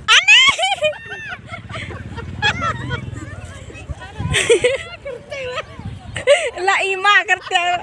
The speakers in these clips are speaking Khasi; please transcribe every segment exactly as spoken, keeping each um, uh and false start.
Ani! La ima kerteng.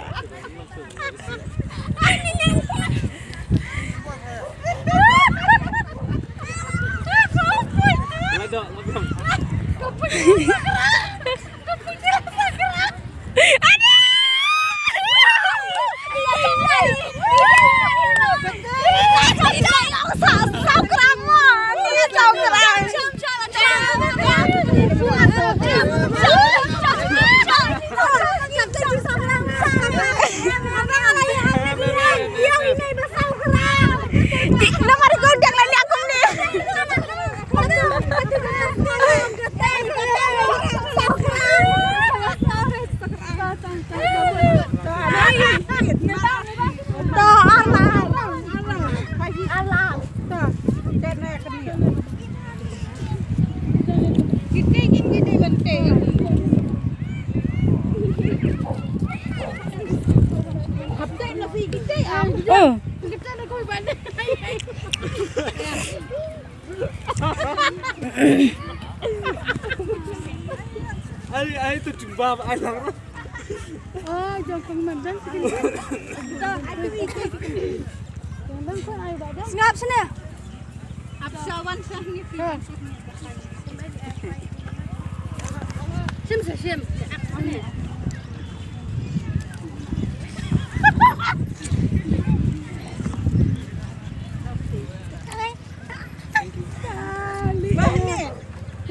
Oh. Ai, ai, tu jumpa, ai, lang. Oh, jong pang mandan sini. Sngap sini. Ap sawan sah ni. Sim sa sim.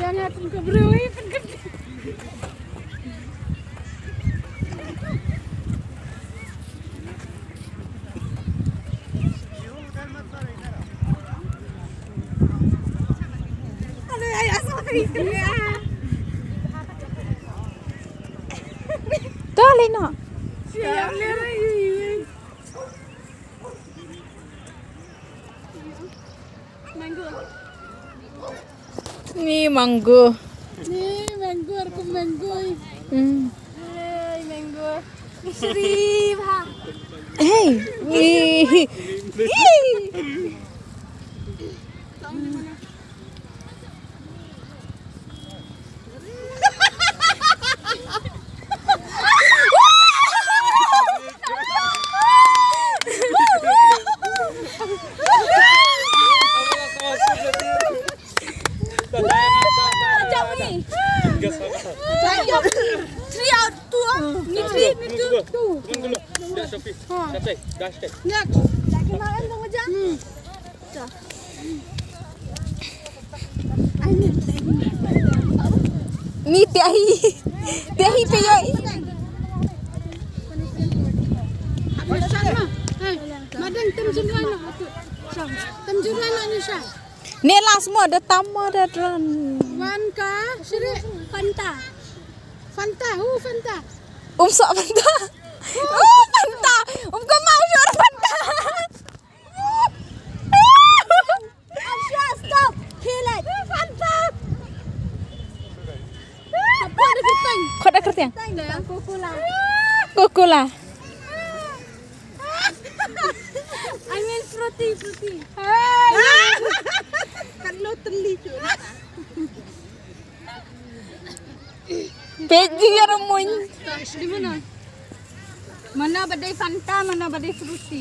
Yang akan ke brui pun kerja. Tuh, Lino. Mango. Ni mango. Ni mango, aku mango. Hmm. Hey, mango. Misteri, bah. Hey. Ni. Hey. Three out two. Ni three, ni two. Next. Ni tiahi. Tiahi pe yoi. Madang tem jumlah na. Tem jumlah na ni sha. Ni last mo da tam mo da dran. Wan ka siri Fanta. Fanta, hu Fanta. Um sok Fanta. Oh, Fanta. Um kemau suara Fanta. Asia, stop. Kilat. Fanta. Apa ada kerteng? Kau ada kerteng? Coca-Cola. Coca-Cola. I mean fruity, fruity. Kan lo teli tu. Pegi ya remuin. Di mana? Mana badai Fanta, mana badai fruity.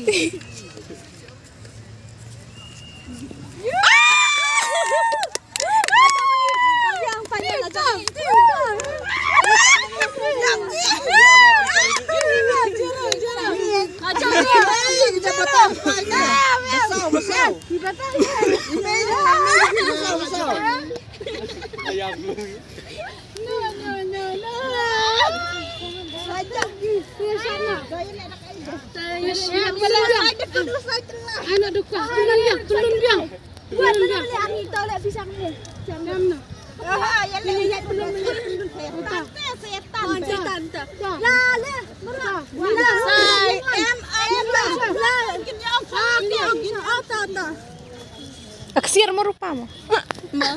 Anak duka, tulung dia, tulung dia. Buat mana boleh hari tahu lek pisang ni. Jam enam. Ah, ya lek, ya belum lek. Tante setan. Oh, setan tu. La le, mera. Sai, em, em, la. Aksiar mo rupa mo. Ma.